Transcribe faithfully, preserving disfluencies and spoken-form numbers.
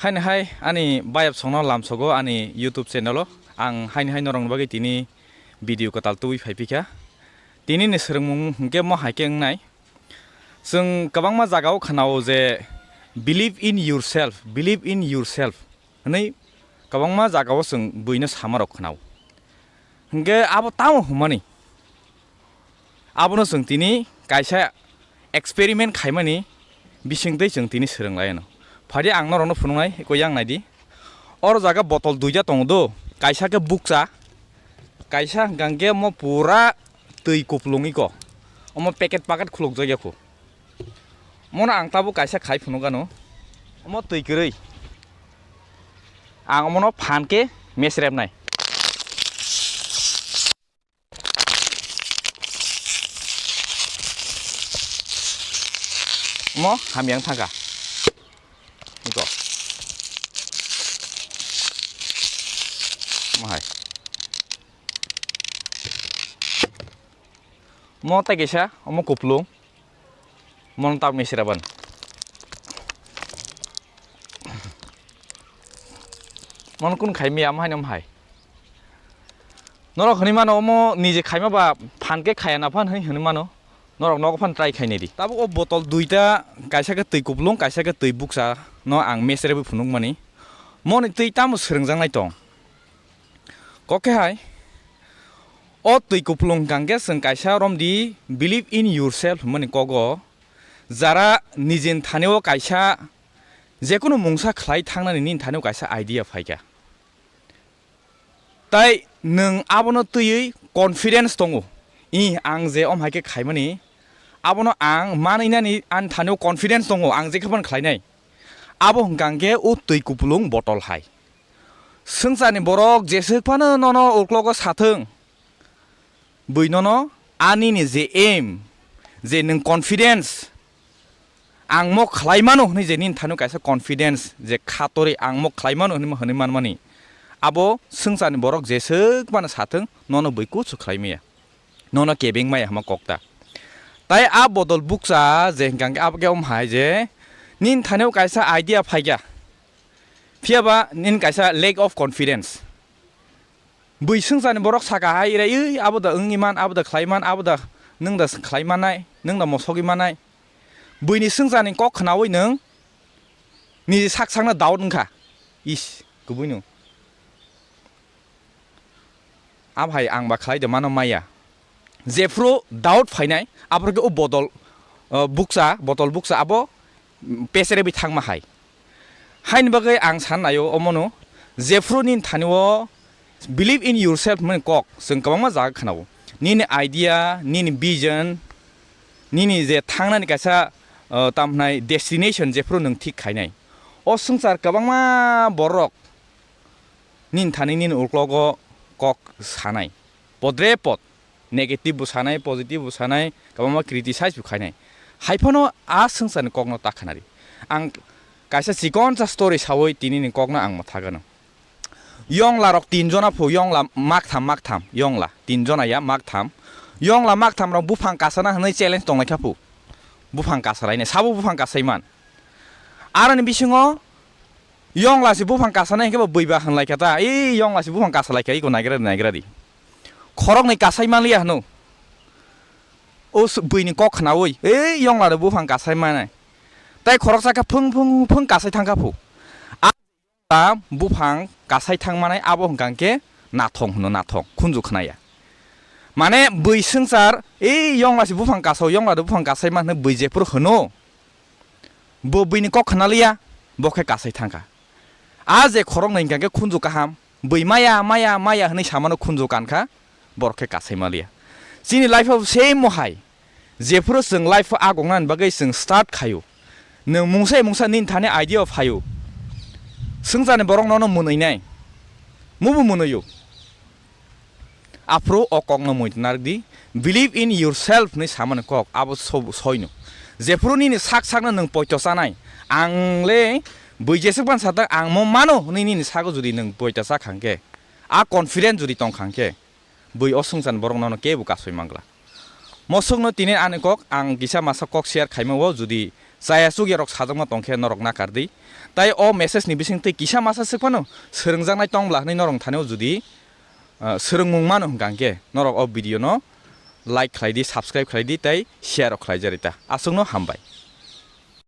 Haini hai ani bayap songno lamsogo ani YouTube channel o. Ang haini hai norokni bagwi tini video kwtal tubui phai phikha. Tini ni swrwngmung hwnkhe mo hai khe wngnai. Chwng kwbangma jagao khwnao je, "Believe in yourself, believe in yourself," hwnwi kwbangma jagao chwng buino samarok khwnao. Hwnkhe abo tamo hwnmani? Abono chwng tini kaisa experiment khaimani bisingtwi chwng tini swrwng lai anw. Phadi ang norokno phunuknai, eko yang naidi. Oro jaga botol duita tongo do, kaisa khe bukcha, kaisa hwnkha hwnkhe omo pura twi kupulung iko, omo packet packet khulukjak ya khu. Omono ang tabuk kaisa khai phunuk anw, omo twi kwrwi. Ang omono phan khe mesrepnai. Omo hamya wng thangkha. Iko. Omo hai. Omo tei kaisa, omo kupulung. Mon tak misra ban. Mon kun khai mi am hai nam hai. Norok hwnwi mano omo nije khaima ba phan khe khaya na phan hwnwi hwnwi mano. Norok nogo phan try khainai di. Tabuk o botol duita, kaisa khe twi kupulung, kaisa khe twi bukcha no ang mesere bo phunuk mani. Moni twi tamo swrwngjaknai tong. Kok khe hai, o twi kupulung hwnkha hwnkhe chwng kaisa romdi believe in yourself hwnmani kogo, jara nijini thani-o kaisa jekunu mungsa khlai thangnani nini thani-o kaisa idea phaikha. Tai nwng abono twiwi confidence tongo, "Ih, ang je om hai khe khaimani, abono ang manwi nani ani thani-o confidence tongo, ang je khe phano khlainai." Abo hwnkha hwnkhe o twi kupulung botol hai. Swngcharni borok jeswk phano nono uklogo sathwng, bui nono ani ni je aim, je nwng confidence, "Ang mo khlai mano," hwnwi je nini thani kaisa confidence je khatorwi "Ang mo khlai mano," hwnwi, hwnwi manmani, abo swngcharni borok jeswk phano sathwng, nono bui kuchu khlai maya. Nono kebeng maya hwnma kok ta. Tai a bodol bukcha je hwnkha hwnkhe abo khe om hai je nini thani-o kaisa idea phaikha, phiya ba nini kaisa lack of confidence. Bui swngcharni borok saka hai, "Ire, ui, abo da wngwi man, abo da khlai man, abo da nwng da khlai mannai, nwng da mosogwi mannai." Buini swngcharni kok khnaui nwng niji sak sakno doubt wngkha. Is, kubui no. Abo hai ang ba khlai de mano maya. Jephru doubt phainai, aphuru khe o bodol, o, bukcha, botol bukcha abo, mm, pesere bi thangma hai. Haini bagwi ang san naio omono, jephru nini thani-o believe in yourself hwnmani kok chwng kwbangma jaga khwnao. Nini idea, nini vision, nini je thangnani kaisa, o, tamo hwnai destination jephru nwng thik khainai. O swngchar kwbangma borok nini thani nini uklogo kok sanai. Podre pod. Negative bo sanai, positive bo sanai, kwbangma criticize bo khainai. Hai phano a swngcharni kokno ta khnari. Ang kaisa chikon sa story saui tini ni kokno ang mwthagano. Yongla rok tin jona phu, yongla maktham, maktham, yongla tin jona ya maktham. Yongla maktham rok buphang kasana hwnwi challenge tonglaikha phu. Buphang kasalainai, sabo buphang kasaiman. Aroni bisingo yongla se buphang kasanai hwnkhe bo bui ba hwnlaikha ta, "Ei yongla se buphang kasalaikha, iko naigra di, naigra di." Khoroknwi kasai manliya hwno. O s-, buini kok khnaui, "Ei yongla de buphang kasai manai." Tai khoroksa khe phung phung phung kasai thangkha phu. A buphang kasai thangmanai abo hwnkha hwnkhe nathong hwno, nathong, khunju khnaya. Mane bui swngchar, "Ei yongla se buphang kasao, yongla de buphang kasai man," hwnwi bui jephuru hwno. Bo buini kok khnaliya, bo khe kasai thangkha. A je khoroknwi hwnkha khe khunju kaham, bui maya, maya, maya hwnwi samano khunju kankha, borok khe kasai maliya. Chini life-o same mo hai, jephuru chwng life-o agongnani bagwi chwng start khaio, nwng mungsa mungsa nini thani idea-o phaio, swngcharni borok nono mwnwinai, mubo mwnwio. Aphuru o kokno muitu narwk di, "Believe in yourself" hwnwi samani kok, abo so-, soino. Jephuru nini sak sakno nwng poito chanai, "Ang le bui jeswk ban sathak, ang mo mano," hwnwi nini sago jodi nwng poito cha khangkhe, a confident jodi tong khangkhe, bui o swngcharni borok nono kebo kasui mangla. Mosokno tini ani kok ang kisa masa kok share khaima o, jodi chaya chukya rok sajakma tongkhe norok nakar di. Tai o message ni bisingtwi kisa masa swk phano swrwngjaknai tongla hwnwi norok thani o judi, ah, swrwngmung mano hwnkha hwnkhe norok o video no like khlai di, subscribe khlai di tei share rok khlai jari ta. Aswkno hambai.